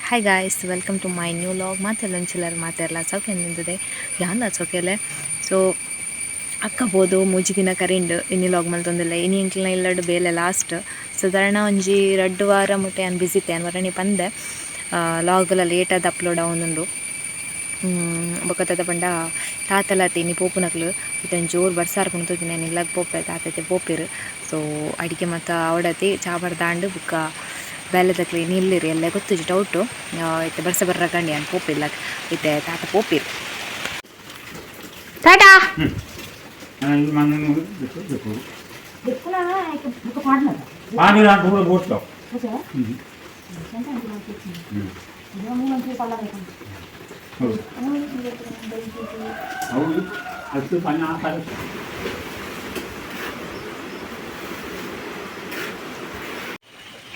Hi guys, welcome to my new vlog. ಮಾತೆಲ್ಲ ಮಾತೆಲ್ಲ ಸೌಖ್ಯ ನಿಂತಿದೆ ಯಾನ್ ಸೌಖ್ಯಲೆ. ಸೊ ಅಕ್ಕ ಬೋದು ಮೂಜಿ ದಿನ ಕರಿಂಡು ಇನಿ ಲಾಗ್ ಮಲ್ತೊಂದಿಲ್ಲ ಇನಿ ಎಂಕ್ಲೆನ ಇಲ್ಲಡ್ ಬೇಲೆ ಲಾಸ್ಟ್ ಸಾಧಾರಣ ಒಂಜಿ ರಡ್ಡ್ ವಾರ ಮುಟ್ಟ ಯಾನ್ ಬಿಸಿ ಇತ್ತೆ. ಯಾನ್ ವರಣಿ ಪಂದೆ ಲಾಗ್ಲ ಲೇಟಾದ ಅಪ್ಲೋಡ್ ಆವೊಂದುಂಡು. ಬೊಕ್ಕ ದಾದ ಪಂಡ ತಾತಲ ಇನಿ ಪೋಪುನಕ್ಲು ಇತ್ತೆ ಜೋರು ಬರ್ಸಾರ್ ಪುಂತೊಜಿನ ಯಾನ್ ಇಲ್ಲಗ್ ಪೋಪೆ ತಾತತೆ ಪೋಪೆರ್. ಸೊ ಅಡಿಗೆ ಮಾತ ಆವಡತಿ ಚಾ ಬರ್ದಾಂಡ್ ಬೊಕ್ಕ ಬೇಲೆದಕ್ಲು ಇನಿ ಇಲ್ಲಿರಿ ಎಲ್ಲ ಗೊತ್ತುಜಿ ಡೌಟು. ಇತ್ತೆ ಬರ್ಸ ಬರ್ರ ಕಂಡಿ ಯಾನ್ ಪೋಪೆ ಇಲ್ಲಗ್ ಇತ್ತೆ ತಾತ ಪೋಪೆರ್. ಟಾಟಾ.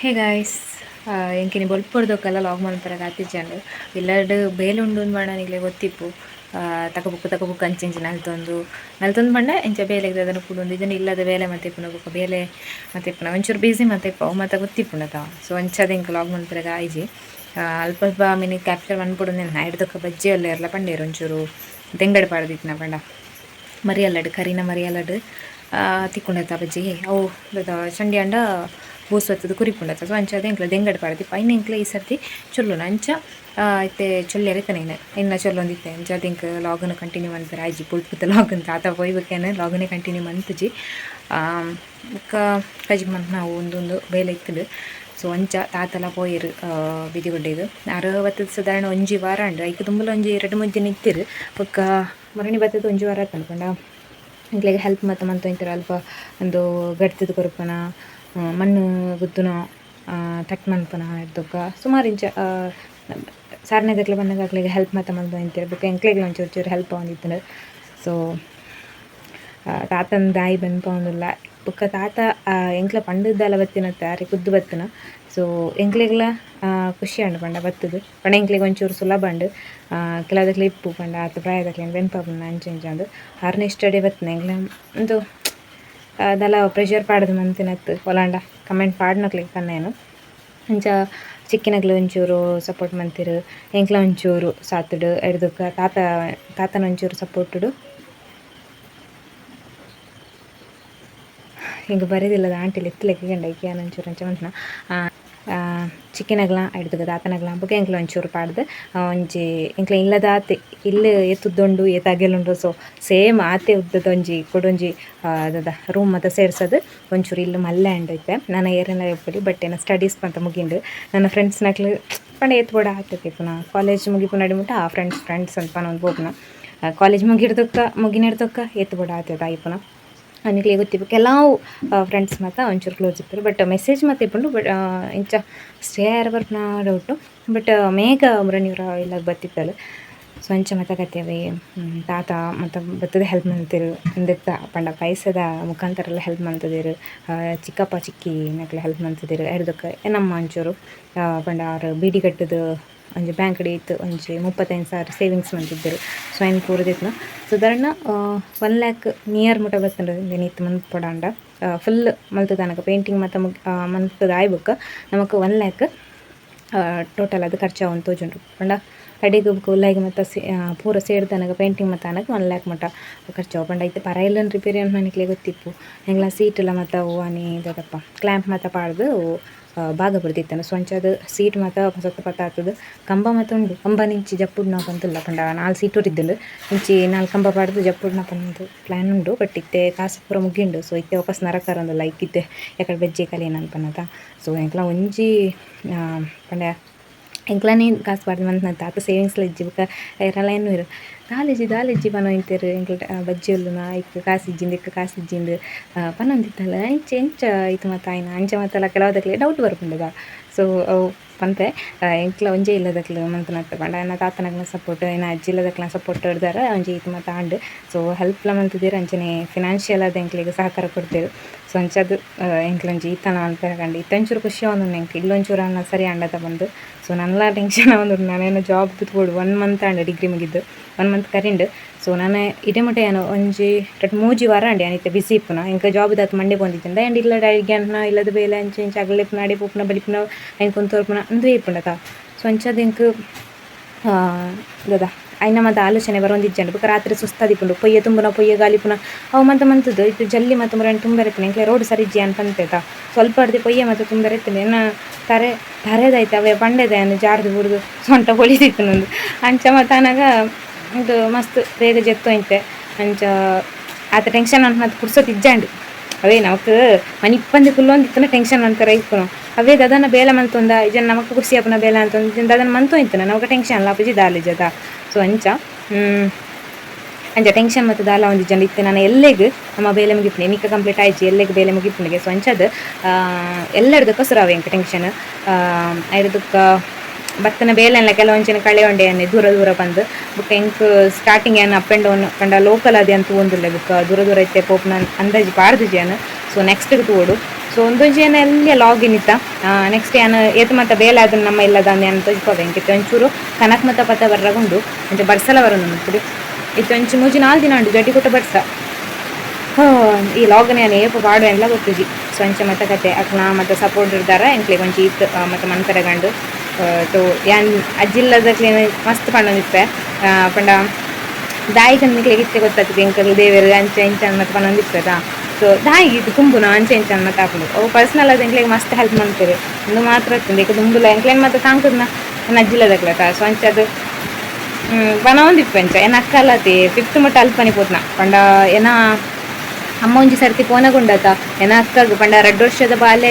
ಹೇ ಗಾಯ್ಸ್, ಎಂಕಿನಿ ಬೊಲ್ಪುರ್ದೊಕ್ಕಲ ಲಾಗ್ ಮಲ್ಪೆರೆ ಆತಿಜ್ಜಂಡ್. ಇಲ್ಲಡ್ ಬೇಲೆ ಉಂಡು ಪಂಡ ನಿಕ್ಲೆಗ್ ಗೊತ್ತಿಪ್ಪು. ತಕ ಬುಕ್ ತಕ ಬುಕ್ ಅಂಚಿ ಇಂಚಿ ನಲ್ತೊಂದು ನಲ್ತೊಂದು ಪಂಡ ಇಂಚ ಬೇಲೆಗ್ ದಾದನ ಕುಡೊಂದು ಇಜ್ಜಂಡ ಇಲ್ಲದ ಬೇಲೆ ಮಾತ ಇಪ್ಪುನ ಬೊಕ್ಕ ಬೇಲೆ ಮಾತ ಇಪ್ಪುನ ಒಂಚೂರು ಬಿಸಿ ಮಾತ ಇಪ್ಪ ಅವು ಮಾತ ಗೊತ್ತಿಪ್ಪುಂಡತ. ಸೊ ಅಂಚಾದ್ ಎಂಕ್ ಲಾಗ್ ಮಲ್ಪೆರೆ ಆಯಿಜಿ. ಅಲ್ಪ ಅಲ್ಪ ಮಿನಿ ಕ್ಯಾಪ್ಚರ್ ಮನ್ಪೊಡು ಐಡ್ದೊಕ್ಕ ಬಜ್ಜಿ ಅಲ್ಲ ಪಂಡೇರು ಒಂಚೂರು ದೆಂಗಡ್ ಪಾಡ್ದಿತ್ತಿನ ಪಂಡ ಮರಿಯಲ್ಲಡ್ ಕರಿನ ಮರಿಯಲ್ಲಡ್ ತಿಕ್ಕುಂಡತ ಬಜ್ಜಿ ಅವು ದಾದ ಚಂಡಿ ಆಂಡ ಬೂಸು ಕುರಿಪುಂಡತ. ಸೊ ಅಂಚಾದ್ ಎಂಕ್ಲ ದೆಂಗಡ್ ಪಾಡ್ದಿಪ್ಪ ಐನ್ ಎಂಕ್ಲ ಈ ಸರ್ತಿ ಚೊಲ್ಲುನ ಅಂಚ ಇತ್ತೆ ಚೊಲ್ಲೆರೆ ಇತ್ತನೆ ಇನ್ನ ಚೊಲ್ಲೊಂದಿತ್ತೆ. ಅಂಚಾದ್ ಎಂಕ್ ಲಾಗನ್ ಕಂಟಿನ್ಯೂ ಮನ್ಪೆರೆ ಆಯ್ಜಿ. ಪುಲ್ಪುತ ಲಾಗನ್ ತಾತ ಪೋಯ್ಬೇಕೇನೆ ಲಾಗನೆ ಕಂಟಿನ್ಯೂ ಮನ್ಪುಜಿ. ಬೊಕ್ಕ ಕಜಿಪು ಮನ್ಪುನ ಒಂದೊಂದು ಬೇಲೆ ಇತ್ತುಂಡು. ಸೊ ಅಂಚ ತಾತಲ ಪೋಯೆರ್ ಬೀದಿಗುಡ್ಡೆಗ್. ಆರ್ ಬತ್ತದ ಸಾಧಾರಣ ಒಂಜಿ ವಾರ ಆಂಡ್. ಐಕ್ ದುಂಬುಲ ಒಂಜಿ ರಡ್ಡ್ ಮೂಜಿ ದಿನ ಇತ್ತೆರ್. ಬೊಕ್ಕ ಮರಣಿ ಬತ್ತದ ಒಂಜಿ ವಾರ ಆತಂಡ್. ಪಂಡ ಎಂಕ್ಲೆಗ್ ಹೆಲ್ಪ್ ಮಾತ ಮಂತೊಂದಿತ್ತೆರ್. ಅಲ್ಪ ಉಂದು ಗಡ್ತುದು ಕೊರ್ಪುನ, ಮಣ್ಣು ಗುದ್ದುನ, ತಟ್ ಮನ್ಪುನ ಬೊಕ್ಕ ಸುಮಾರು ಇಂಚ ಸಾರನೆದಕ್ಲೆ ಬಂದಾಗ ಅಕ್ಲೆಗ್ ಹೆಲ್ಪ್ ಮಾತ ಮಂತೊಂದಿತ್ತೆರ್. ಬೊಕ್ಕ ಎಂಕ್ಲೆಗ್ಲ ಒಂಚೂರು ಚೂರು ಹೆಲ್ಪ್ ಆವೊಂದಿತ್ತುಂಡು. ಸೊ ತಾತನ ದಾಯಿ ಬೆನ್ಪವೊಂದುಲ್ಲ. ಬೊಕ್ಕ ತಾತ ಎಂಕ್ಲ ಪಂಡುದಾಲ ಬತ್ತಿನತ್ತ ಆರೆ ಖುದ್ದು ಬತ್ತಿನ. ಸೊ ಎಂಕ್ಲೆಗ್ಲ ಖುಷಿ ಆಂಡ್ ಪಂಡ ಬತ್ತುದು ಪಂಡ ಎಂಕ್ಲೆಗ್ ಒಂಚೂರು ಸುಲಭ ಆಂಡ್. ಕೆಲವುದಕ್ಲೆ ಇಪ್ಪು ಪಂಡ ಆತ್ ಪ್ರಾಯದಕ್ಲೆನ್ ಬೆನ್ಪಾಪುನ ಅಂಚ ಇಂಚ ಅಂದ್ ಆರ್ನ ಇಷ್ಟಡೆ ಬತ್ತಿನ ಎಂಕ್ಲ ಉಂದು ದಾಲ ಪ್ರೆಷರ್ ಪಾಡ್ದ್ ಮಂತಿನತ್ತ್. ಒಲಾಂಡ ಕಮೆಂಟ್ ಪಾಡ್ನಕ್ಲೆಗ್ ಪನ್ನೇನು. ಅಂಚ ಚಿಕ್ಕಿನಕ್ಲು ಒಂಚೂರು ಸಪೋರ್ಟ್ ಮಂತೆರ್, ಎಂಕ್ಲ ಒಂಚೂರು ಸಾತುಡು ಎಡ್ದುಕ ತಾತ ತಾತನ ಒಂಚೂರು ಸಪೋರ್ಟುಡು. ಎಂಕ್ ಬರೆದಿಲ್ಲದ ಆಂಟಿ ಲೆತ್ತ್ ಲೆಕ್ಕ ಐಕೆ ಯಾನ್ ಒಂಚೂರು ಅಂಚ ಮನ್ಪುನ ಚಿಕ್ಕಿನಗ್ಲ ಐಡ್ದುಕ ತಾತನಗ್ಲ ಬೊಕ ಎಂಕ್ಲ ಒಂಚೂರು ಪಾಡ್ದ್ ಒಂಜಿ ಎಂಕ್ಲ ಇಲ್ಲದಾತೆ ಇಲ್ಲ್ ಏತ್ ಉದ್ದ ಉಂಡು ಏತ್ ಅಗೆಲ ಉಂಡು. ಸೊ ಸೇಮ್ ಆತೆ ಉದ್ದದ ಒಂಜಿ ಕುಡೊಂಜಿ ದಾದ ರೂಮ್ ಮಾತ ಸೇರ್ಸದ್ ಒಂಚೂರು ಇಲ್ಲ್ ಮಲ್ಲೆ ಆಂಡ್ ಇತ್ತೆ. ನನ ಏರೆಲ ಇಪ್ಪೊಲಿ ಬಟ್ ಎನ್ನ ಸ್ಟಡೀಸ್ ಮಾತ ಮುಗಿಂಡ್. ನನ್ನ ಫ್ರೆಂಡ್ಸ್ನಕ್ಲು ಪಂಡ ಏತ್ ಬೋಡ ಆತತೆ ಪುನಃ ಕಾಲೇಜ್ ಮುಗಿಪುನಡೆ ಮುಟ ಆ ಫ್ರೆಂಡ್ಸ್ ಫ್ರೆಂಡ್ಸ್ ಅಂತ ಪನೊಂದು ಪೋಪುನ. ಕಾಲೇಜ್ ಮುಗಿಡ್ದೊಕ್ಕ ಮುಗಿನೆಡ್ದೊಕ್ಕ ಏತ್ ಬೋಡ ಆತದ ಆಯ್ಪುನ ನಿಕ್ಲೆಗ್ ಗೊತ್ತಿಪ್ಪು. ಕೆಲವು ಫ್ರೆಂಡ್ಸ್ ಮಾತ ಒಂಚೂರು ಕ್ಲೋಸ್ ಇಪ್ಪುರು ಬಟ್ ಮೆಸೇಜ್ ಮಾತ ಇಪ್ಪುಂಡು. ಬಟ್ ಇಂಚ ಸ್ಟೇ ಆಯೆರೆ ಬರ್ಪುನ ಡೌಟು. ಬಟ್ ಮೇಘ ಮುರಣಿಯವರ ಇಲ್ಲಗ್ ಬತ್ತಿತ್ತಲ್. ಸೊ ಅಂಚ ಮಾತ ಕತೆವೆ ತಾತ ಮಾತ ಬತ್ತುದು ಹೆಲ್ಪ್ ಮಲ್ತೆರ್. ಉಂದೆತ್ತ ಪಂಡ ಪೈಸೆದ ಮುಖಾಂತರ ಹೆಲ್ಪ್ ಮಲ್ತುದೆರ್. ಚಿಕ್ಕಪ್ಪ ಚಿಕ್ಕಿ ನಕ್ಲೆ ಹೆಲ್ಪ್ ಮಲ್ತುದೆರ್. ಐಡ್ದೊಕ್ಕ ಎನ್ನಮ್ಮ ಒಂಚೂರು ಪಂಡ ಆರ್ ಬೀಡಿ ಕಟ್ಟುದು ಒಂಜಿ ಬ್ಯಾಂಕ್ ಇತ್ತು ಒಂಜಿ 35 ಸಾವಿರ ಸೇವಿಂಗ್ಸ್ ಮಂತಿದ್ದೆರ್. ಸೊ ಐನ್ ಪೂರ ದೆತ್ತ್ನ ಸಾಧಾರಣ 1 ಲ್ಯಾಕ್ ನಿಯರ್ ಮುಟ ಬತ್ತುಂಡು. ಇಂದೆನ್ ಇತ್ತೆ ಮನ್ಪೊಡಾಂಡ ಫುಲ್ ಮಲ್ತುದಾನಗ ಪೇಂಟಿಂಗ್ ಮಾತ ಮಲ್ತುದು ಆಯಿ ಬೊಕ್ಕ ನಮಕ್ 1 ಲ್ಯಾಕ್ ಟೋಟಲ್ ಅದು ಖರ್ಚು ಆವೊಂದು ತೋಜುಂಡು. ಪಂಡ ಅಡೆಗ್ ಬೊಕ ಉಲಾಯಿಗ್ ಮಾತ ಪೂರ ಸೇರ್ದನಗ ಪೇಂಟಿಂಗ್ ಮಾತ ಆನಗ 1 ಲ್ಯಾಕ್ ಮುಟ ಖರ್ಚು ಆವು. ಪಂಡ ಇತ್ತೆ ಪರ ಇಲ್ಲನ್ ರಿಪೇರಿ ಮನ್ಪುನ ಗೊತ್ತಿಪ್ಪು. ಎಂಕ್ಲ ಸೀಟುಲ ಮಾತ ಅವು ಆನಿ ದಾದಪ್ಪ ಕ್ಲ್ಯಾಂಪ್ ಮಾತ ಪಾಡ್ದು ಭಾಗ ಬುಡ್ದಿತ್ತನ. ಸೊ ಅಂಚಾದ್ ಸೀಟ್ ಮಾತ ಸೊತ್ತ ಪತ್ತ ಆತುದು ಕಂಬ ಮಾತ ಉಂಡು. ಕಂಬ ಇಂಚಿ ಜಪ್ಪುಡ್ನ ಪಂತುಲ್ಲ ಪಂಡ 4 ಸೀಟ್ ಇದ್ದುಂಡು. ಇಂಚಿ 4 ಕಂಬ ಪಾಡ್ದು ಜಪ್ಪುಡ್ನ ಪಂದ್ ಪ್ಲ್ಯಾನ್ ಉಂಡು. ಬಟ್ ಇತ್ತೆ ಕಾಸು ಪೂರ ಮುಗಿಂಡು. ಸೊ ಇತ್ತೆ ವಾಪಸ್ ನರಕ ಲೈಕ್ ಇತ್ತೆ ಎಕಡೆ ಬೆಜ್ಜೆ ಕಲಿಯನ ಪನ್ನತ. ಸೊ ಎಂಕ್ಲ ಒಂಜಿ ಪಂಡ ಎಂಕ್ಲನೇ ಕಾಸು ಪಾಡ್ದ್ ಮಂತ್ನ ತಾತ ಸೇವಿಂಗ್ಸ್ಲ ಇಜ್ಜಿ. ಬೊಕ್ಕ ಏರೆಲ ಎನ್ನುವೆರ್ ದಾಲಿಜ್ಜಿ ದಾಲಿಜ್ಜಿ ಪನೊಂದಿತ್ತೆರ್. ಎಂಕ್ಲ ಬಜ್ಜಿ ಉಲ್ಲುನ ಐಕ್ ಕಾಸು ಇಜ್ಜಿಂದ್ ಇಕ್ ಕಾಸು ಇಜ್ಜಿಂದ್ ಪನೊಂದಿತ್ತಲ್. ಅಂಚ ಎಂಚ ಇತ್ ಮಾತ ಆಯ್ನ ಅಂಚ ಮಾತೆಲ್ಲ ಕೆಲವುದಕ್ಲೆ ಡೌಟ್ ಬರ್ಪುಂಡದ. ಸೊ ಅವು ಪನ್ಪೆ ಎಂಕ್ಲ ಒಂಜೇ ಇಲ್ಲದಕ್ಲು ಮಂತುನತ್ ಪಂಡ ಎನ್ನ ತಾತನಕ್ಲೆನ ಸಪೋರ್ಟ್ ಎನ್ನ ಅಜ್ಜಿ ಇಲ್ಲದಕ್ಲೆನ ಸಪೋರ್ಟ್ ಇಡ್ದಾರ ಒಂಜಿ ಈತ್ ಮಾತ ಆಂಡ್. ಸೊ ಹೆಲ್ಪ್ಲ ಮಂತುದೆರ್ ಅಂಚನೆ ಫಿನಾನ್ಷಿಯಲ್ ಆದ್ ಎಂಕ್ಲೆಗ್ ಸಹಕಾರ ಕೊರ್ತೆರ್. ಸೊ ಅಂಚಾದ್ ಎಂಕ್ಲ ಒಂಜಿ ಈತನ ಮನ್ಪೆರೆ ಇತ್ತೆ ಒಂಚೂರು ಖುಷಿ ಆವೊಂದುಂಡು ಎಂಕ್ ಇಲ್ಲ್ ಒಂಚೂರು ಆಂಡ ಸರಿ ಆಂಡತ ಪಂದ್. ಸೊ ನನಲ ಟೆನ್ಷನ್ ಆವೊಂದುಂಡು ನಾನೇನ ಜಾಬ್ ತೂವೊಡು. 1 ಮಂತ್ ಆಂಡ್ ಡಿಗ್ರಿ ಮುಗಿದು 1 ಮಂತ್ ಕರಿಂಡ್. ಸೊ ನನ ಇಡೆ ಮುಟ ಯಾನ್ ಒಂಜಿ ರಡ್ಡ್ ಮೂಜಿ ವಾರ ಆಂಡ್ ಯಾನ್ ಇತ್ತೆ ಬಿಸಿ ಇಪ್ಪುನ. ಎಂಕ್ ಜಾಬ್ ದಾತ್ ಮಂಡೆ ಪೋಂದಿತ್ತುಂಡ ಆಂಡ್ ಇಲ್ಲಡ್ ಅಡಿಗೆ ಇಲ್ಲದ ಬೇಲೆ ಅಂಚ ಇಂಚ ಅಗಲೆ ಇಪ್ಪುನ ಅಡೆ ಪೋಪುನ ಬಲಿಪುನ ಐನ್ ಕುಂತು ಬರ್ಪುನ ಉಂದುವೇ ಇಪ್ಪುಂಡತ. So ಅಂಚಾದ್ ಎಂಕ್ ದಾದ ಐನ ಮಾತ ಆಲೋಚನೆ ಬರೊಂದಿಜ್ಜಂಡ್. ಬೊಕ ರಾತ್ರೆ ಸುಸ್ತಾದಿಪ್ಪುಂಡು, ಪೊಯ್ಯೆ ತುಂಬುನ ಪೊಯ್ಯೆ ಗಾಲಿಪುನ ಅವು ಮಾತ ಮಂತುದು ಇತ್ತೆ ಜಲ್ಲಿ ಮಾತ ಮುರಾನಿ ತುಂಬೆರೆ ಇತ್ತಿನ ಎಂಕ್ಲೆ ರೋಡ್ ಸರಿ ಇಜ್ಜಿ ಅನ್ ಪಂತೆತ ಸ್ವಲ್ಪ ಅರ್ದಿ ಪೊಯ್ಯೆ ಮಾತ ತುಂಬೆರೆ ಇತ್ತಿನ ಎನ್ನ ತರೆ ತರೆದಾಯ್ತು ಅವೇ ಪಂಡೆದ ಯಾನ್ ಜಾರ್ದು ಬುಡ್ದು ಸೊಂಟ ಪೊಲಿದಿತ್ತುಂದು. ಅಂಚ ಮಾತ ಆನಗ ಉಂದು ಮಸ್ತ್ ಬೇಗ ಜೆತ್ತೊಂತೆ. ಅಂಚ ಆತ ಟೆನ್ಷನ್ ಮನ್ಪುನಾತ್ ಪುರ್ಸೊತ್ತು ಇಜ್ಜಾಂಡ್. ಅವೇ ನಮಕ್ ಮನಿಪ್ಪಂದೆ ಕುಲ್ಲೊಂದಿತ್ತುಂಡ ಟೆನ್ಷನ್ ಮನ್ಪೆರೆ ಇಪ್ಪುನು. ಅವೇ ದಾದನ ಬೇಲೆ ಮಲ್ತೊಂದ ಇಜ್ಜಂಡ ನಮಕ್ ಖುಷಿ ಆಪುನ ಬೇಲೆ ಅಂತೊಂದು ಇಜ್ಜಂಡ ದಾದನ ಮಂತೊಂದಿತ್ತುಂಡ ನಮಕ್ ಟೆನ್ಷನ್ ಆಪುಜಿ ದಾಲ ಇಜ್ಜದ. ಸೊ ಅಂಚ ಅಂಚ ಟೆನ್ಷನ್ ಮತ್ತು ದಾಲ ಒಂದಿಜ್ಜಂಡ. ಇತ್ತೆ ನನ ಎಲ್ಲೆಗ್ ನಮ್ಮ ಬೇಲೆ ಮುಗಿಪುಂಡು, ಎನಿಕ ಕಂಪ್ಲೀಟ್ ಆಯ್ಜಿ, ಎಲ್ಲೆಗ್ ಬೇಲೆ ಮುಗಿಪುಂಡುಗೆ. ಸೊ ಅಂಚದ್ ಎಲ್ಲೆಡ್ದಕ್ಕ ಸುರಾವ್ ಎಂಕ್ ಟೆನ್ಷನ್. ಐರ್ದುಕ್ಕ ಬತ್ತನ ಬೇಲೆನ್ಲ ಕೆಲವೊಂಚಿನ ಕಳೆಯೊಂಡೆ ಯಾನೆ ದೂರ ದೂರ ಪಂದ್. ಬೊಕ್ಕ ಎಂಕ್ ಸ್ಟಾರ್ಟಿಂಗ್ ಯಾನ್ up and down ಪಂಡ ಲೋಕಲ್ ಆದ್ ಯಾನ್ ತೂವೊಂದುಲ್ಲೆ. ಬೊಕ್ಕ ದೂರ ದೂರ ಇತ್ತೆ ಪೋಪುನ ಅಂದಾಜಿ ಪಾಡ್ದಿಜಿ ಯಾನ್. ಸೊ ನೆಕ್ಸ್ಟ್ ತೂವೊಡು. ಸೊ ಉಂದೊಂಜಿ ಯಾನ್ ಎಲ್ಯ ಲಾಗ್ ಇನಿತ. ನೆಕ್ಸ್ಟ್ ಯಾನ್ ಏತ್ ಮಾತ ಬೇಲೆ ಆದ್ ನಮ್ಮ ಇಲ್ಲದ ಯಾನ್ ತೋಜಿಪಾವೆ. ಎಂಕ್ ಇತ್ತೆ ಒಂಚೂರು ಕನಕ್ ಮಾತ ಪತ್ತ ಬರ್ರಗ ಉಂಡು. ಅಂಚ ಬರ್ಸಲ ಬರೊಂದುಂಡು. ಇತ್ತೆ ಒಂಚಿ 3-4 ದಿನ ಉಂಡು ಜಡ್ಡಿ ಕೊಟ್ಟ ಬರ್ಸ. ಈ ಲಾಗ್ನ ಯಾನ್ ಏಪ ಪಾಡುವೆನ್ಲ ಗೊತ್ತುಜಿ. ಸೊ ಅಂಚ ಮತ ಕತೆ. ಅಕ್ನ ಮತ ಸಪೋರ್ಟ್ ಇರ್ದಾರ ಎಂಕ್ಲೆಗ್ ಒಂಜಿ ಇತ್ತು ಮತ ಮನ್ಪೆರೆಗಂಡು. ತೋ ಯಾನ್ ಅಜ್ಜಿಲ್ಲದಕ್ಲೆನ್ ಮಸ್ತ್ ಪಂಡೊಂದಿಪ್ಪೆ. ಪಂಡ ದಾಯಿಗಂದ್ ನಿಕ್ಲೆಗ್ ಇತ್ತೆ ಗೊತ್ತಾಗ್ತದೆ, ಎಂಕಲ್ ದೇವೆರ್ ಅಂಚ ಇಂಚ ಮತ್ತ ಪನೊಂದಿಪ್ಪೆದ. ಸೊ ದಾಯಿಗ್ ಇತ್ತು ತುಂಬುನ ಅಂಚ ಇಂಚ ಮತ್ತ ಆಪುಂಡು. ಅವು ಪರ್ಸನಲ್ ಆದ್ ಎಂಕ್ಲೆಗ್ ಮಸ್ತ್ ಹೆಲ್ಪ್ ಮನ್ಪೆರ್. ಉಂದು ಮಾತ್ರ ಅತ್ತಂದೆ ಇಕ ದುಂಬುಲ ಎಂಕ್ಲೆನ್ ಮಾತ ತಾಂಕುದ್ನ ಎನ್ನ ಅಜ್ಜಿಲ್ಲದಕ್ಲೆತ. ಸೊ ಅಂಚಾದ್ ಪನೊಂದಿಪ್ಪೆ ಅಂಚ. ಎನ್ನ ಅಕ್ಕಲತೆ ಫಿಫ್ತ್ ಮುಟ್ಟ ಅಲ್ಪನೆ ಪೋತ್ನ. ಪಂಡ ಎನ್ನ ಅಮ್ಮ ಒಂಜಿ ಸರ್ತಿ ಪೋನಗುಂಡತ ಎನ್ನ ಅಕ್ಕಗ್, ಪಂಡ 2 ವರ್ಷದ ಬಾಲೆ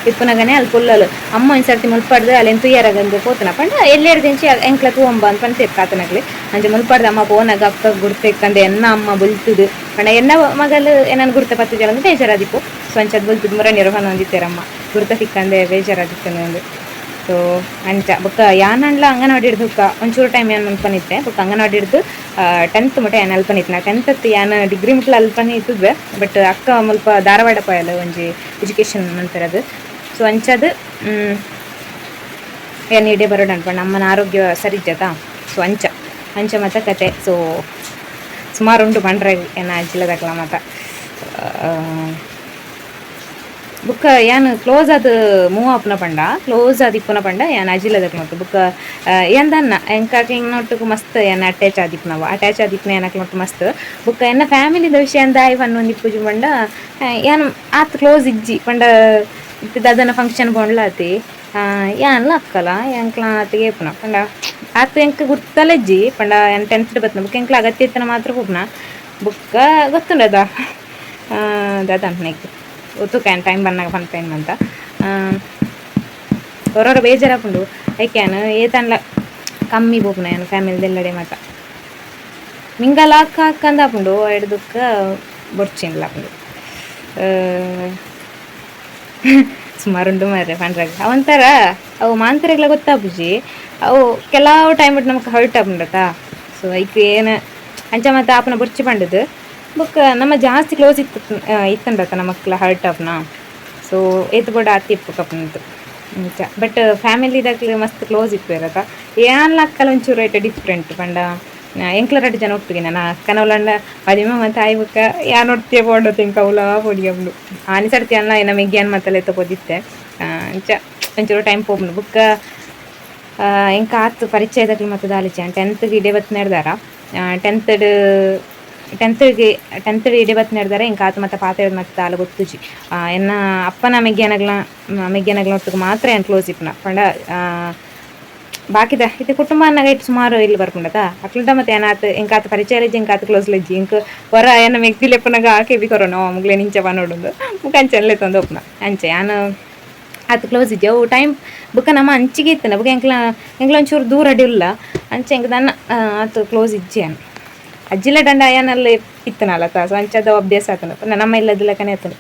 ಇಪ್ಪುನಗನೆ ಅಲ್ಪ ಉಲ್ಲಲು. ಅಮ್ಮ ಒಂಜಿ ಸರ್ತಿ ಮುಲ್ಪಡ್ದು ಅಲೆನ್ ತೂಯರಗಂದು ಪೋತನ. ಪಂಡ ಎಲ್ಲೆರ್ದಿಂಚಿ ಎಂಕ್ಲ ತೂವಂಬ ಅಂತ ಪಂತೇರ್ ತಾತನಕ್ಲೆ. ಅಂಚ ಮುಲ್ಪಡ್ದು ಅಮ್ಮ ಪೋನಗ ಅಕ್ಕ ಗುರ್ತೆಕ್ಕಂದೆ ಎನ್ನ ಅಮ್ಮ ಬುಲ್ತುದು. ಪಂಡ ಎನ್ನ ಮಗಲ್ ಎನ್ನನ್ ಗುರ್ತ ಪತ್ತುಜಲಂದು ಬೇಜಾರಾದಿಪ್ಪು. ಸೊ ಅಂಚದ್ ಬುಲ್ತುದು ಮುರಣಿಯರು ಪನೊಂದಿತ್ತೆರಮ್ಮ, ಗುರ್ತ ಸಿಕ್ಕಂದೆ ಬೇಜಾರಾದಿತ್ತು. ಸೊ ಅಂಚ ಬೊಕ್ಕ ಯಾನಂಡ್ಲ ಅಂಗನವಾಡಿ ಹಿಡ್ದು ಒಂಚೂರು ಟೈಮ್ ಯಾನ್ ಮನ್ಪನಿತ್ತೆ. ಬೊಕ್ಕ ಅಂಗನವಾಡಿ ಹಿಡ್ದು 10th ಮುಟ ಯಾನ್ ಅಲ್ಪನಿತ್ನ. 10th ಅತ್ತು, ಯಾನ್ ಡಿಗ್ರಿ ಮುಟ್ಲ ಅಲ್ಪನೆ ಇತ್ತುದ್ವೆ. ಬಟ್ ಅಕ್ಕ ಮುಲ್ಪ ಧಾರವಾಡ ಪೋಯಲ್ ಒಂಜಿ ಎಜುಕೇಷನ್ ಮನ್ಪೆರದು. ಸೊ ಅಂಚಾದ್ ಯಾನ್ ಇಡೆ ಬರೋಣ ಅನ್ಪಂಡ, ಅಮ್ಮನ ಆರೋಗ್ಯ ಸರಿ ಇಜ್ಜತಾ. ಸೊ ಅಂಚ ಅಂಚ ಮತ ಕತೆ. ಸೊ ಸುಮಾರು ಉಂಟು ಪಂಡ್ರೆ ಎನ್ನ ಅಜ್ಜಿಲದಕ್ಲ ಮತ. ಬುಕ್ಕ ಯಾನ್ ಕ್ಲೋಸ್ ಆದ್ ಮೂವ್ ಆಪುನ ಪಂಡ, ಕ್ಲೋಸ್ ಆದ್ ಇಪ್ಪುನ ಪಂಡ ಯಾನ್ ಅಜಿಲದಕ್ ಮತ್ತು. ಬುಕ್ಕ ಯಾನ್ ದಾನ್ನ ಎಂಕ್ ಅಕ್ಲೆನೊಟ್ಟುಗು ಮಸ್ತ್ ಯಾನ್ ಅಟ್ಯಾಚ್ ಆದಿಪ್ಪುನವು, ಅಟ್ಯಾಚ್ ಆದಿಪ್ಪುನ ಯಾನ್ ಅಕ್ಲೆನೊಟ್ಟು ಮಸ್ತ್. ಬುಕ್ಕ ಎನ್ನ ಫ್ಯಾಮಿಲಿದ ವಿಷಯ ದಾಯಿ ಪನ್ನೊಂದಿಪ್ಪುಜಿ ಪಂಡ, ಯಾನ್ ಆತ್ ಕ್ಲೋಸ್ ಇಜ್ಜಿ. ಪಂಡ ಇತ್ತೆ ದಾದನ ಫಂಕ್ಷನ್ ಪೋಂಡ್ಲ ಆತಿ ಯಾನ್ಲ ಅಕ್ಕಲ ಎಂಕ್ಲ ಆತಿಗೆ ಇಪ್ಪುನ. ಪಂಡ ಆತ್ ಎಂಕ್ ಗುರ್ತಲ ಇಜ್ಜಿ. ಪಂಡ ಯಾನ್ 10th ಬತ್ತಿನ ಬುಕ್ಕ ಎಂಕ್ಲ ಅಗತ್ಯ ಇತ್ತನ ಮಾತ್ರ ಪೋಪುನ. ಬುಕ್ಕ ಗೊತ್ತುಂಡದ ದಾದ ನೆಕ್ ಒತ್ತುಕ ಯಾನ್ ಟೈಮ್ ಬನ್ನಾಗ ಪನ್ಪೇನ್ ಅಂತ. ಒರೊರ ಬೇಜಾರಾಪುಂಡು. ಐಕೆ ಯಾನ್ ಏತನ್ಲ ಕಮ್ಮಿ ಪೋಪುನ ಯಾನ್ ಫ್ಯಾಮಿಲಿದೆಲ್ಲಡೆ ಮಾತ. ಮಿಂಗಲ್ ಅಕ್ಕ ಅಕ್ಕಂದ ಆಪುಂಡು, ಐಡ್ದುಕ್ಕ ಬೊಡ್ಚಿಂಡ್ಲ ಆಪುಂಡು. ಸುಮಾರುಂಡು ಮಾರ್ರೆ ಪಂಡ್ರಾಗ. ಅವಂತರ ಅವು ಮಾಂತರೆಗ್ಲ ಗೊತ್ತಾಪುಜಿ. ಅವು ಕೆಲವು ಟೈಮ್ ನಮಕ್ ಹರ್ಟ್ ಆಪುಂಡತ. ಸೊ ಐಕ್ ಏನ ಅಂಚ ಮತ್ತೆ ಆಪುನ ಬೊರ್ಚಿ ಪಂಡದು. ಬೊಕ್ಕ ನಮ್ಮ ಜಾಸ್ತಿ ಕ್ಲೋಸ್ ಇತ್ತು ಇತ್ತಂಡತ ನಮಕ್ಲ ಹರ್ಟ್ ಆಪುನ. ಸೊ ಏತ್ ಬೋಡ ಆತಿ ಇಪ್ಪು ಕಪ್ಪುನಂತು ಅಂಚ. ಬಟ್ ಫ್ಯಾಮಿಲಿದಾಕ್ಲು ಮಸ್ತ್ ಕ್ಲೋಸ್ ಇಪ್ಪುವೆರತ. ಏನ್ಲ ಅಕ್ಕಲ ಒಂಚೂರು ಐಟ ಡಿಫ್ರೆಂಟ್. ಪಂಡ ಎಂಕ್ಲ ರಡ್ಡ್ ಜನ ಒಟ್ಟುಗೆ ನನ್ನ ಅಕ್ಕನವ್ಲಂಡ ಪದಿಮ ಮತ್ತೆ ಆಯ್ ಬೊಕ್ಕ ಯಾನ್ ಒರ್ತಿಯೆ ಪೋಂಡ ಎಂಕ್ ಅವ್ಲಾ ಪೋಡಿಗೆ ಆಪುಂಡು. ಆನಿ ಸರ್ತಿ ಅನ್ನ ಎನ್ನ ಮೆಗ್ಯಾನ್ ಮಾತೆಲ್ಲ ಪೋದಿತ್ತೆ. ಅಂಚ ಒಂಚೂರು ಟೈಮ್ ಪೋಪುಂಡು. ಬೊಕ್ಕ ಎಂಕ್ ಆತ್ ಪರಿಚಯದಕ್ಲು ಮತ್ತೆ ದಾಲಿಚೆ 10th ಇಡೆ ಬತ್ತ್ ನೆಡ್ದಾರ. 10th 10th 10th ಇಡೆ ಬತ್ತ್ ನೆಡ್ದಾರ. ಎಂಕ್ ಆತ್ ಮತ್ತೆ ಪಾತೆರ್ದ್ ಮತ್ತೆ ದಾಲ ಗೊತ್ತುಜಿ. ಎನ್ನ ಅಪ್ಪನ ಮೆಗ್ಯನಗ್ಲ ಮೆಗ್ಯನಗ್ಲ ಒಟ್ಟುಗು ಮಾತ್ರ ಯಾನ್ ಕ್ಲೋಸ್ ಇಪ್ಪುನ. ಪಂಡ ಬಾಕಿದ ಇತ್ತೆ ಕುಟುಂಬ ಅನ್ನಗ ಇಟ್ಟು ಸುಮಾರು ಇಲ್ಲಿ ಬರ್ಪುಂಡತ. ಅಕ್ಲುಟ ಮತ್ತೆ ಏನಾತ್ ಎಂಕ್ ಆತ್ ಪರಿಚಯ ಇಜ್ಜಿ, ಎಂಕ್ ಆತ್ ಕ್ಲೋಸ್ ಇಜ್ಜಿ. ಎಂಕ್ ಹೊರ ಎನ್ನ ಮೆಗ್ದಿ ಲೆಪ್ಪುನಗ ಆಕೆ ಬಿ ಕೊರೊನು ಮುಗ್ಲೇನ್ ಇಂಚ ಪನೊಡುಂದು ಬೊಕ ಅಂಚನೆ ಲೆತ್ತೊಂದು ಉಪ್ಪುನ. ಅಂಚೆ ಯಾನ್ ಆತ್ ಕ್ಲೋಸ್ ಇಜ್ಜಿ. ಅವು ಟೈಮ್ ಬೊಕ ನಮ ಅಂಚಿಗೆ ಇತ್ತನ. ಬೊಕ ಎಂಕ್ಲ ಎಂಕ್ಲ ಒಂಚೂರು ದೂರ ಅಡಿ ಉಲ್ಲ. ಅಂಚೆ ಎಂಕ್ ದಾನ್ನ ಆತ್ ಕ್ಲೋಸ್ ಇಜ್ಜಿ ಯಾನ್. ಅಜ್ಜಿಲ ದಂಡ ಯಾನಲ್ಲಿ ಇತ್ತನಲ್ಲ. ಸೊ ಅಂಚದ ಅಭ್ಯಾಸ ಆತನ ನಮ್ಮ ಇಲ್ಲದ ಲೆಕ್ಕನೆ ಆತನ.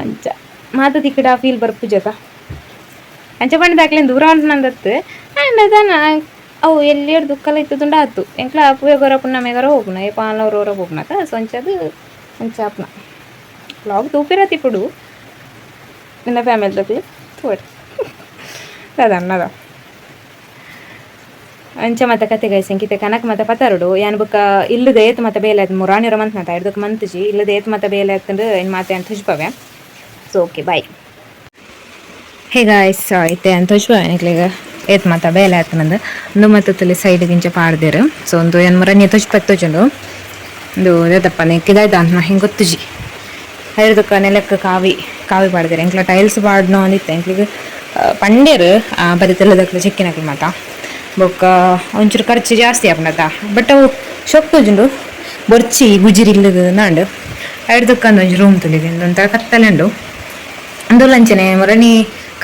ಅಂಚ ಮಾತ ತಿಕ್ಕಡ ಫೀಲ್ ಬರ್ಪುಜತ. ಅಂಚ ಪಂಡ ಅಕ್ಲೆನ್ ದೂರ ಉಂಟು ನಂದತ್ತು. ಆಂಡ್ ದಾನ ಅವು ಎಲ್ಲಿ ದುಃಖಲ ಇತ್ತುಂಡ ಆತು. ಎಂಕ್ಲ ಅಪ್ಪುವೆ ಗೊರ ಪುಣ್ಣಮೆಗರ ಹೋಪುನ, ಏಪ ಆನ್ಲ ಹೋಪುನತ. ಸೊ ಅಂಚದು ಅಂಚ ಆಪುನ. ವ್ಲಾಗ್ ತೂಪಿರತಿ ಇಪ್ಪುಡು ನಿನ್ನ ಫ್ಯಾಮಿಲಿ ತೋಡಿ ದಾದ ಅನ್ನದ. ಅಂಚ ಮತ ಕತೆ ಗೈಸ್. ಎಂಕಿತೆ ಕನಕ್ ಮತ ಪತರುಡು ಯಾನ್. ಬೊಕ್ಕ ಇಲ್ಲದ ಏತ್ ಮತ ಬೇಲೆ ಆಯ್ತು ಮುರಾನಿರ ಮಂತ್ನತ ಐಡ್ದಕ್ಕೆ ಮಂತುಜಿ. ಇಲ್ಲದ ಏತ್ ಮತ ಬೇಲೆ ಆಯ್ತಂದ್ರೆ ಇನ್ನು ಮಾತೆ ಅಂತ ತುಜ್ಪವೆ. So okay, bye. Hey guys, ಇತ್ತೆ ಅಂತ ತುಜ್ಪವೆ ನಿಕ್ಲೆಗ್. ಏತ್ ಮಾತ ಬೇಲೆ ಆತನಂದು ಉಂದು ಮಾತ ತುಲೆ ಸೈಡ್ ಗಿಂಚ ಪಾಡ್ದೆರ್. ಸೊ ಒಂದು ಏನ್ ಮುರನಿ ತೊಜ್ ಪತ್ತೊಜುಂಡು ಉಂದು ದಾದಪ್ಪ ನೆಕ್ಕಿದಾಯ್ತ ಅಂತ ಹಿಂಗೆ ಗೊತ್ತುಜಿ. ಐರ್ದಕ್ಕ ನೆಲಕ್ಕೆ ಕಾವಿ ಕಾವಿ ಪಾಡ್ದೆರ್. ಎಂಕ್ಲ ಟೈಲ್ಸ್ ಪಾಡ್ನೋ ಅಂದಿತ್ತೆ ಎಂಕ್ಲಿಗ್ ಪಂಡೇರ್ ಬರಿತೆಲ್ಲದಕ್ಲು ಚೆಕ್ಕಿನಕ್ಲು ಮಾತ. ಬೊಕ್ಕ ಒಂಚೂರು ಖರ್ಚು ಜಾಸ್ತಿ ಆಪುಂಡತ, ಬಟ್ ಅವು ಶೋಕ್ ತೋಜುಂಡು ಬೊರ್ಚಿ ಗುಜಿರಿ ಇಲ್ಲಗ್ ನಾಂಡ್. ಐರ್ದಕ್ಕ ಒಂಜಿ ರೂಮ್ ತುಲಿಗೆ ಒಂಥರ ಕತ್ತಲೆ ಉಂಡು. ಅಂದುಲ ಅಂಚನೆ ಮೊರನಿ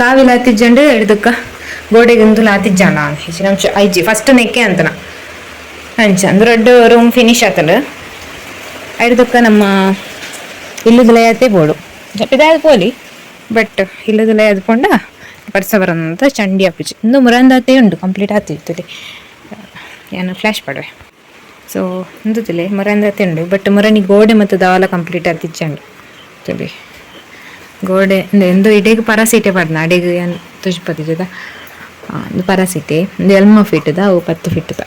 ಕಾವಿಲ ಆತಿಜ್ಜಂಡು, ಎಡ್ದಕ್ಕ ಗೋಡೆಗೆ ಇಂದುಲ ಆತಿಜ್ಜಂಡ ಹೆಚ್ಚಿನ ಅಂಶ ಐಜಿ ಫಸ್ಟ್ ನೆಕ್ಕೆ ಅಂತನ ಅಂಚ. ಅಂದು ರಡ್ಡ್ ರೂಮ್ ಫಿನಿಶ್ ಆತಂಡು. ಐರ್ದಕ್ಕ ನಮ್ಮ ಇಲ್ಲದಲೇ ಆತೆ ಬೋಡು ಪಿದಾದ ಪೋಲಿ, ಬಟ್ ಇಲ್ಲದಲೇ ಅದು ಪೋಂಡ ಬರ್ಸ ಬರಂತ ಚಂಡಿ ಆಪುಜಿ. ಇಂದು ಮುರಂದಾತೆ ಉಂಡು, ಕಂಪ್ಲೀಟ್ ಆತಿರ್ತದೆ. ಯಾನ್ ಫ್ಲ್ಯಾಶ್ ಪಾಡುವೆ. ಸೊ ಉಂದು ತುಲೆ ಮುರಂದಾತೆ ಉಂಡು, ಬಟ್ ಮುರಣಿ ಗೋಡೆ ಮತ್ತು ದಾಲ ಕಂಪ್ಲೀಟ್ ಆತಿಜ್ಜಂಡು ತುಲೆ. ಗೋಡೆ ಎಂದು ಇಡೀ ಪರಾಸೀಟೆ ಪಾಡ್ನ ಅಡೆಗ್ ಯಾನ್ ತುಜ್ಪತಿಜದ. ಒಂದು ಪರಾಸೀಟೆ ಒಂದು ಎಲ್ಮ ಫೀಟ್ದ, ಅವು 10 ಫೀಟ್ದ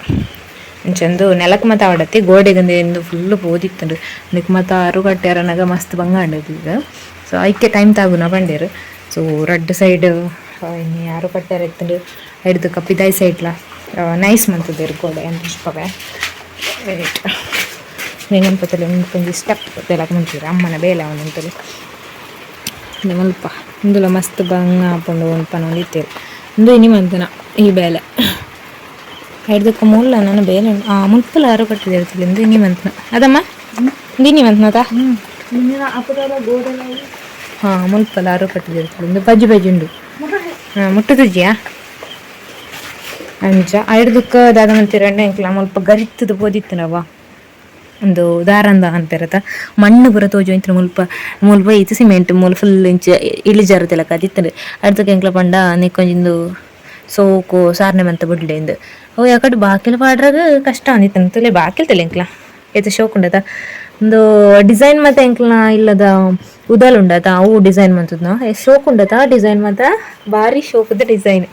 ಅಂಚಂದು. ನೆಲಕ್ ಮತ ಆವಡತ್ತೆ, ಗೋಡೆಗೆ ಎಂದು ಫುಲ್ ಪೋದಿತ್ತುಂಡು. ಅದಕ್ಕೆ ಮತ ಅರು ಕಟ್ಟೆರನಗ ಮಸ್ತ್ ಬಂಗಾಂಡ್ ಈಗ. ಸೊ ಐಕೆ ಟೈಮ್ ತಾಗುನ ಪಂಡೇರು. ಸೊ ರಡ್ಡ್ ಸೈಡ್ ಇನ್ನು ಯಾರು ಕಟ್ಟಾರ ಇತ್ತುಂಡು. ಹಿಡ್ದು ಕಪ್ಪಿದಾಯಿ ಸೈಡ್ಲ ನೈಸ್ ಮಂತದೇರು ಗೋಡೆ ಅಂತ ಪವೆ. ರೈಟ್, ನೆನಪತ್ತಲೆ ಒಂಜಿ ಸ್ಟೆಪ್ ತೆಲಕ್ ಮುಂಚೂರು ಅಮ್ಮನ ಬೇಲೆ ಅವನಂತಲೆ ಮುಲ್ಪ. ಇಂದುಲ ಮಸ್ತ್ ಬಂಗ ಆಪುಂಡು ಪನೊಂದಿತ್ತೇರು. ಉಂದು ಇನಿ ಮಂತನ ಈ ಬೇಲೆ ಐಡ್ದಕ್ಕ ಮೂಲ ನನ್ನ ಬೇಲೆ. ಆ ಮುಲ್ಪಲ ಯಾರು ಕಟ್ಟಿದಿರ್ತದೆ. ಇಂದು ಇನಿ ಮಂತನ ಅದಮ್ಮ, ಇಂದು ಇನಿ ಮಂತನದ. ಹಾಂ, ಮುಲ್ಪಲ ಯಾರು ಕಟ್ಟಿದಿರ್ತದೆ. ಇಂದು ಬಜ್ಜಿ ಬಜ್ಜಿ ಉಂಡು. ಹಾಂ, ಮುಟ್ಟುದುಜ್ಜಿಯಾ ಅಂಚ. ಐಡ್ದಕ್ಕ ದಾದ ಮಂತಿರಂಡ ಎಂಕ್ಲ ಮುಲ್ಪ ಗರಿತ್ತದ ಪೋದಿತ್ತನವ ಒಂದು ದಾರಂದ ಅನ್ಪೆರತ. ಮಣ್ಣು ಪೂರ ತೋಜು ಇಂತ ಮುಲ್ಪ. ಮುಲ್ಪ ಇತ್ತು ಸಿಮೆಂಟ್ ಮೂಲ ಫುಲ್ ಇಂಚ ಇಳಿಜಾರು ತೆಲಕ ಅದಿತ್ತಂಡು. ಅಡ್ದಕ್ಕೆ ಎಂಕ್ಲ ಪಂಡ ನೆಕ್ಕೊಂಜಿಂದು ಸೋಕು ಸಾರ್ನೆ ಮಂತ ಬುಡ್ಲೆ ಇಂದು. ಅವು ಯಾಕಡೆ ಬಾಕಿಲ್ ಪಾಡ್ರಾಗ ಕಷ್ಟ ಅಂದಿತ್ತು ತುಲೆ. ಬಾಕಿಲ್ ತಲೆ ಎಂಕ್ಲ ಏತ ಶೋಕ್ ಉಂಡತ. ಒಂದು ಡಿಸೈನ್ ಮತ್ತೆ ಎಂಕ್ಲ ಇಲ್ಲದ ಉದಲ್ ಉಂಡತ, ಅವು ಡಿಸೈನ್ ಮಂತದ್ನ ಶೋಕ್ ಉಂಡತ. ಡಿಸೈನ್ ಮಾತ್ರ ಭಾರಿ ಶೋಕದ ಡಿಸೈನ್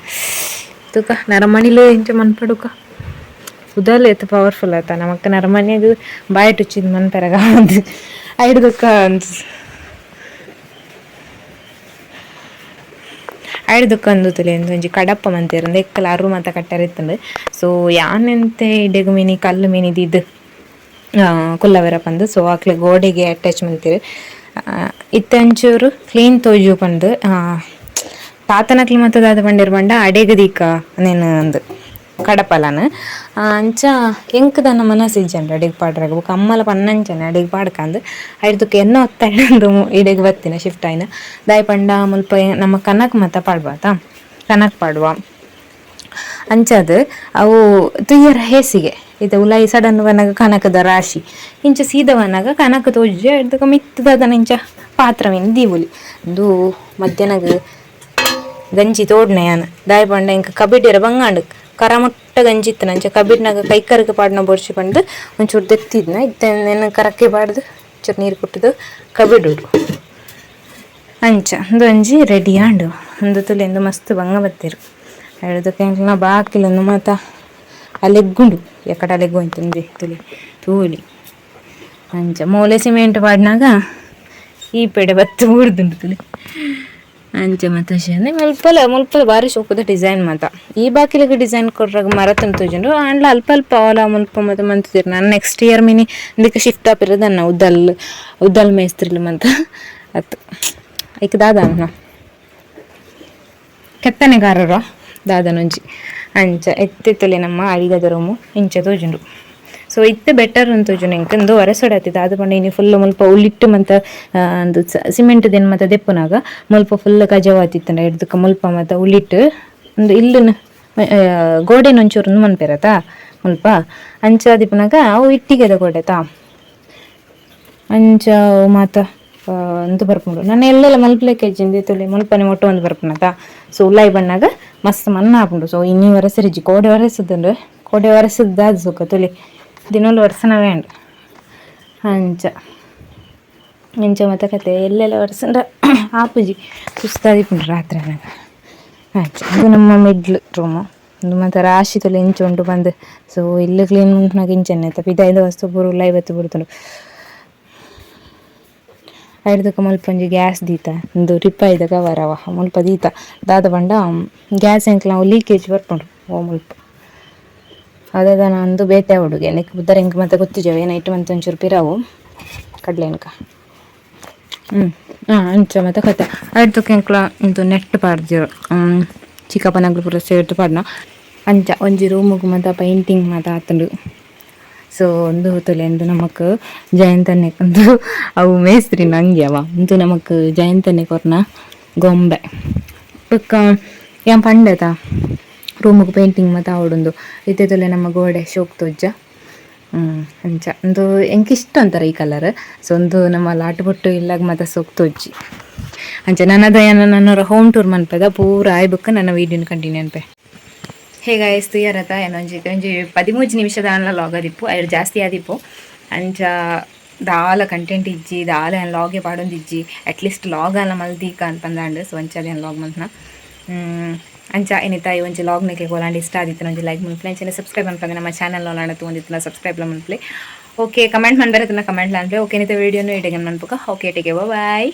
ತುಕ. ನರಮಣಿಲು ಇಂಚ ಮನ್ಪಡುಕ ಉದಲ್ ಏತ್ ಪವರ್ಫುಲ್ ಆತ. ನಮಕ್ ನರಮನ್ಯಾಗ ಬಾಯಿ ಟುಚ್ಚಿದ್ ಮನ್ಪೆರಗ ಐಡ್ದಕ್ಕ ಐಡ್ದಕ್ಕ ಅಂದು ತುಲೆ. ಒಂಜಿ ಕಡಪ್ಪ ಮಂತೇರ್ ಎಕ್ಕಲ ಅರು ಮಾತ ಕಟ್ಟರೆ ಇತ್ತಂಡು. ಸೊ ಯಾನೆಂತೆ ಇಡೆಗ್ ಮಿನಿ ಕಲ್ಲು ಮಿನಿ ದಿದ್ ಕುಲ್ಲವೆರ ಪಂದು. ಸೊ ಅಕ್ಲೆ ಗೋಡೆಗೆ ಅಟ್ಯಾಚ್ ಮಂತೀರ್. ಇತ್ತೆ ಒಂಚೂರು ಕ್ಲೀನ್ ತೋಜು ಪಂದು. ತಾತನಕ್ಲು ಮಾತ ದಾದ ಪಂಡೇರ್ ಪಂಡ ಅಡೆಗ್ ದೀಕ ನೇನು ಅಂದು ಕಡಪಲನ್. ಅಂಚ ಎಂಕ್ ದಾನ್ನ ಮನಸ್ಸು ಇಜ್ಜಂಡ ಅಡೆಗ್ ಪಾಡ್ರಾಗ. ಬೊಕ ಅಮ್ಮಲ ಪನ್ನಂಚನೆ ಅಡೆಗ್ ಪಾಡ್ಕಂದು. ಐಡ್ದಕ್ಕೆ ಎನ್ನ ಒತ್ತಾಯ ಇಡೆಗ್ ಬತ್ತಿನ ಶಿಫ್ಟ್ ಆಯ್ನ. ದಾಯಿ ಪಂಡ ಮುಲ್ಪ ನಮ್ಮ ಕನಕ್ ಮಾತ ಪಾಡ್ಬಾತ, ಕನಕ್ ಪಾಡುವ ಅಂಚಾದ್ ಅವು ತುಯ್ಯರ ಹೇಸಿಗೆ. ಇತ್ತೆ ಉಲಾಯಿ ಸಡನ್ ಬನ್ನಗ ಕನಕದ ರಾಶಿ ಇಂಚ ಸೀದ ಬನ್ನಗ ಕನಕ ತೋಜಿ. ಐಡ್ದಕ ಮಿತ್ತದ ಇಂಚ ಪಾತ್ರ ಮೀನ್ ದೀವೊಲಿ. ಉಂದು ಮಧ್ಯಾಹ್ನಗ್ ಗಂಜಿ ತೋಡ್ನೆ ಯಾನ್. ದಾಯಿ ಪಂಡ ಎಂಕ್ ಕಬಿಡಿಯರ ಬಂಗಾಂಡ್, ಕರ ಮುಟ್ಟ ಗಂಜಿ ಇತ್ತನ. ಅಂಚ ಕಬಿಡ್ನಾಗ ಕೈಕರ್ಗ್ ಪಾಡ್ನ ಬೊರ್ಚಿ ಪಂದ್ ಒಂಚೂರು ದೆತ್ತಿದ್ನ. ಇತ್ತೆ ನೆನ್ ಕರಕ್ಕೆ ಪಾಡ್ದು ಒಂಚೂರು ನೀರು ಕುಟ್ಟುದು ಕಬಿಡುಡು ಅಂಚ. ಉಂದು ಒಂಜಿ ರೆಡಿ ಆಂಡು. ಉಂದು ತುಲೆ ಮಸ್ತ್ ಬಂಗ ಬತ್ತೆರ್. ಐಡ್ದಕ ಎಂಕ್ಲ್ನ ಬಾಕಿಲನ್ನು ಮಾತ ಅಲೆಗ್ಗುಂಡು, ಎಕಡ ಅಲೆಗ್ಗು ಅಂತಂದು ತುಲೆ ತೂಲಿ. ಅಂಚ ಮೂಲೆ ಸಿಮೆಂಟ್ ಪಾಡ್ನಾಗ ಈ ಪೆಡೆ ಬತ್ತು ಊರ್ದುಂಡು ತುಲೆ. ಅಂಚ ಮಾತ ಮುಲ್ಪಲ ಮುಲ್ಪಲ ಬಾರಿ ಶೋಕುದ ಡಿಸೈನ್ ಮಾತ. ಈ ಬಾಕಿಲಿಗೆ ಡಿಸೈನ್ ಕೊರ್ರಾಗ ಮರ ತೋಜುಂಡು. ಆಂಡ್ಲ ಅಲ್ಪ ಅಲ್ಪ ಅವಲ ಮುಲ್ಪ ಮಾತ ಮಂತಿದ್ದೀರಿ. ನಾನು next year mini ಇಂದಕ್ಕೆ ಶಿಫ್ಟ್ ಆಪಿರೋದನ್ನ ಉದ್ದಲ್ ಉದ್ದಲ್ ಮೇಸ್ತ್ರಿಲು ಮಂತ ಅತ್ತು. ಐಕ್ ದಾದ ಅನ್ನ ಕೆತ್ತನೆಗಾರರು ದಾದನೊಂಜಿ ಅಂಚ ಎತ್ತಿತ್ತಲೆ. ನಮ್ಮ ಅಡಿಗದ ರೂಮು ಇಂಚ ತೋಜುಂಡು. ಸೊ ಇತ್ತೆ ಬೆಟರ್ ಅಂತ ತೋಜುಂಡು ಎಂಕ್. ಇಂದು ವರಸೊಡೆ ಆತಿತ್ತು ಅದು ಪಂಡ ಇನಿ ಫುಲ್ ಮುಲ್ಪ ಉಲ್ಲಿಟ್ಟು ಮಂತ ಅಂದು ಸಿಮೆಂಟ್ ದಿನ ಮತ ದೆಪ್ಪುನಾಗ ಮುಲ್ಪ ಫುಲ್ ಕಜವು ಆತಿತ್ತಂಡ. ಹಿಡ್ದಕ್ಕ ಮುಲ್ಪ ಮತ ಉಲ್ಲಿಟ್ಟು ಒಂದು ಇಲ್ಲುನ ಗೋಡೆನ ಒಂಚೂರು ಮನ್ಪೆರತ ಮುಲ್ಪ. ಅಂಚ ದಿಪ್ಪುನಾಗ ಅವು ಇಟ್ಟಿಗೆದ ಗೋಡೆತಾ ಅಂಚ ಮಾತ ಅಂತು ಬರ್ಪುಂಡು. ನಾನು ಎಲ್ಲೆಲ್ಲ ಮಲ್ಪಲೆಕ್ಕೆ ಹೆಜ್ಜಿಂది ತುಳಿ ಮುಲ್ಪನೆ ಮೊಟ್ಟು ಒಂದು ಬರ್ಪುನತ. ಸೊ ಉಲಾಯಿ ಬಣ್ಣಾಗ ಮಸ್ತ್ ಮಣ್ಣು ಆಪುಂಡು. ಸೊ ಇನ್ನಿ ವರಸರಿಜ್ಜಿ, ಕೋಡೆ ವರಸದುಂಡು. ಕೋಡೆ ವರಸದ್ದಾದ ಸುಖ ತುಳಿ ದಿನೋಲು ವರ್ಷನವೇ ಉಂಡು. ಅಂಚ ಇಂಚ ಮತ್ತೆ ಕತೆ. ಎಲ್ಲೆಲ್ಲ ವರ್ಷಂಡ ಆಪುಜಿ, ಸುಸ್ತಾದಿಪುಂಡು ರಾತ್ರಿ ಆನಗ. ಅಂಚ ಇದು ನಮ್ಮ ಮಿಡ್ಲ್ ರೂಮು. ಉಂದು ಮಾತ ರಾಶಿ ತುಲೆ ಇಂಚ ಉಂಟು ಬಂದು. ಸೊ ಇಲ್ಲು ಕ್ಲೀನ್ ಮನ್ಪುನಗ ಇಂಚನೆ ಪಿದಾಯ್ದ ವಸ್ತು ಪೂರ ಉಲಾಯಿ ಬತ್ತು ಬಿಡ್ತುಂಡು. ಐಡ್ದಕ ಮುಲ್ಪ ಒಂಜಿ ಗ್ಯಾಸ್ ದೀತ ಉಂದು ರಿಪೈದ ಕವರವ ಮುಲ್ಪ ದೀತ ದಾದ ಪಂಡ ಗ್ಯಾಸ್ ಎಂಕ್ಲ ಅವು ಲೀಕೇಜ್ ಬರ್ಪುಂಡು ಓ ಮುಲ್ಪ ಅದಾದ ಅಂದು ಬೇತೆ ಆವೊಡುಗೆ ನೆಕ್ ಬುದ್ಧರ ಎಂಕ್ ಮಾತ ಗೊತ್ತಿಜವೆ ನೈಟ್ ಮಂತ್ ಒಂಚೂರು ಪಿರವು ಕಡ್ಲೆನ್ಕ. ಹಾಂ, ಅಂಚ ಮಾತ ಕತೆ. ಐಡ್ದಕ ಎಂಕ್ಲ ಇಂದು ನೆಟ್ ಪಾಡ್ದೆರ್, ಚಿಕ್ಕಪ್ಪನಗ್ಲು ಪೂರ ಸೇರ್ದ್ ಪಾಡ್ನ. ಅಂಚ ಒಂಜಿ ರೂಮುಗು ಮಾತ ಪೈಂಟಿಂಗ್ ಮಾತ ಆತುಂಡು. ಸೊ ಉಂದು ತೂಲೆ, ಉಂದು ನಮಕ್ ಜಯಂತನ್ನೆ, ಉಂದು ಅವು ಮೇಸ್ತ್ರಿ ನಂಗೆ ಅವ. ಉಂದು ನಮಕ್ ಜಯಂತನ್ನೆ ಕೊರ್ನ ಗೊಂಬೆ. ಬೊಕ್ಕ ಯಾನ್ ಪಂಡೆತ ರೂಮುಗು ಪೇಂಟಿಂಗ್ ಮಾತ ಆವೊಡುಂದು. ಇತ್ತೆ ತೂಲೆ, ನಮ್ಮ ಗೋಡೆ ಶೋಕ್ ತೋಜ. ಅಂಚ ಉಂದು ಎಂಕ್ ಇಷ್ಟ ಒಂಥರ ಈ ಕಲರ್. ಸೊ ಉಂದು ನಮ್ಮ ಲಾಟ್ ಬೊಟ್ಟು ಇಲ್ಲಾಗ ಮಾತ ಸೋಕ್ ತೋಜಿ. ಅಂಚ ನನ್ನದ ನನ್ನ ಹೋಮ್ ಟೂರ್ ಮನ್ಪದ ಪೂರ ಆಯ್ ಬೊಕ್ಕ ನನ್ನ ವೀಡಿಯೋನ ಕಂಟಿನ್ಯೂ ಅನ್ಪೆ. ಹೇ ಗಾಯ್ಸ್, ತುಯರತ ಏನೊಂಜಿ ಒಂಜಿ 13 ನಿಮಿಷದ ಲಾಗ್ ಆದಿಪ್ಪು, ಐಡ್ ಜಾಸ್ತಿ ಆದಿಪ್ಪು. ಅಂಚ ದಾಲ ಕಂಟೆಂಟ್ ಇಜ್ಜಿ, ದಾಲ ಏನು ಲಾಗೆ ಪಾಡೊಂದಿಜ್ಜಿ. ಅಟ್ಲೀಸ್ಟ್ ಲಾಗ್ ಅಲ್ಲ ಮಲ್ದೀಕ ಅನ್ಪಂದಾಂಡ್. ಸೊ ಅಂಚ ಅದೇನು ಲಾಗ್ ಮಲ್ತ್ನ. ಅಂಚ ಏನಿತ್ತ ಈ ಒಂಜಿ ಲಾಗ್ ನೆಕ್ಕೆ ಕೋಲಾಂಡ ಇಷ್ಟ ಆದಿತ್ತು ಒಂಜಿ ಲೈಕ್ ಮನ್ಪಲೆ, ಅಂಚನೆ ಸಬ್ಸ್ಕ್ರೈಬ್ ಮನ್ಪಂದೆ ನಮ್ಮ ಚಾನಲ್ ನೋಡೋಣ ತೂಂದಿತ್ತಿನ ಸಬ್ಸ್ಕ್ರೈಬ್ ಮನ್ಪಲೆ. ಓಕೆ, ಕಮೆಂಟ್ ಮನ್ಬರೆ ಕಮೆಂಟ್ ಅನ್ಪಲೆ. ಓಕೆ, ನಿತ ವೀಡಿಯೋನು ಇಡೆಗೆ ಮನ್ಪುಕ. Okay, take, boy.